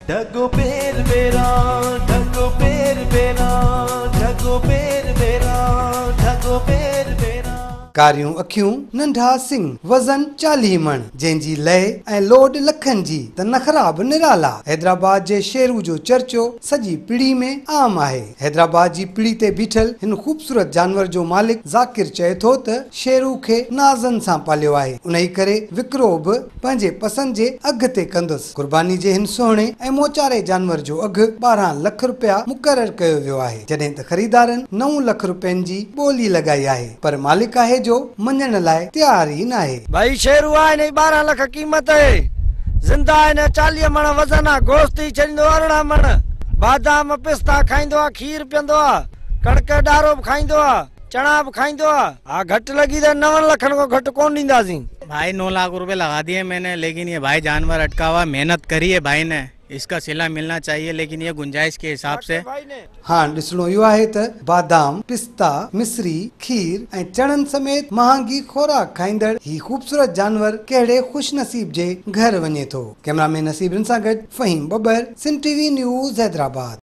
ڍڳو پير ٻيرا، ڍڳو پير ٻيرا، ڍڳو پير ٻيرا، ڍڳو پير ٻيرا. ڪاريون اکيون، ننڍا سڱ، وزن 40 مڻ، جنهن جي لئه ۽ لوڏ لکن جي ته نخرا به نرالا. حيدرآباد جي شيرو جو چرچو سڄي پڙي ۾ عام آهي. حيدرآباد جي پڙي تي بيٺل هن خوبصورت جانور جو مالڪ ذاڪر چئي ٿو ته شيرو کي نازن سان پاليو آهي، انهي ڪري وڪرو به پنهنجي پسند جي اگهه تي ڪندس. قرباني جي هن سهڻي ۽ موچاري جانور جو اگهه 12 لک رپيا مقرر ڪيو ويو آهي، جڏهن ته خريدارن 9 لک رپين جي ٻولي لڳائي آهي، پر مالڪ آهي جو مڃڻ لاء تيار ئي ناهي. ڀائي شيرو آ هن جي 12 لک قيمت اهي، زنده آ هن جو 40 مڻ وزن آ، گوشت ئي ڇڏيندو 18 مڻ، بادام پستا کائيندو آ، کير پيئندو آ، ڪڻڪ جو ڏارو به کائيندو آ. چڻا به کائيندو آ. ها گهٽ لڳي ته نون لکن کان گهٽ ڪونه ڏينداسين. ڀائي 9 لاک روپي لگا ديي مين ني ليڪن يي ڀائي جانور اٽڪا هوا محنت ڪري هي ڀائي ني اس ڪا صله ملنا چاهيي ليڪن يي گنجائش ڪي حساب سي. هاڻ ڏسڻو اهو آهي ته بادام، پستا، مصري، کير ۽ چڻن سميت مهانگي خوراڪ کائيندڙ هي خوبصورت جانور ڪهڙي خوشنصيب جي گهر وڃي ٿو. ڪئميرا مين نصيب رند سان گڏ Faheem Babbar, Sindh T V news, Hyderabad.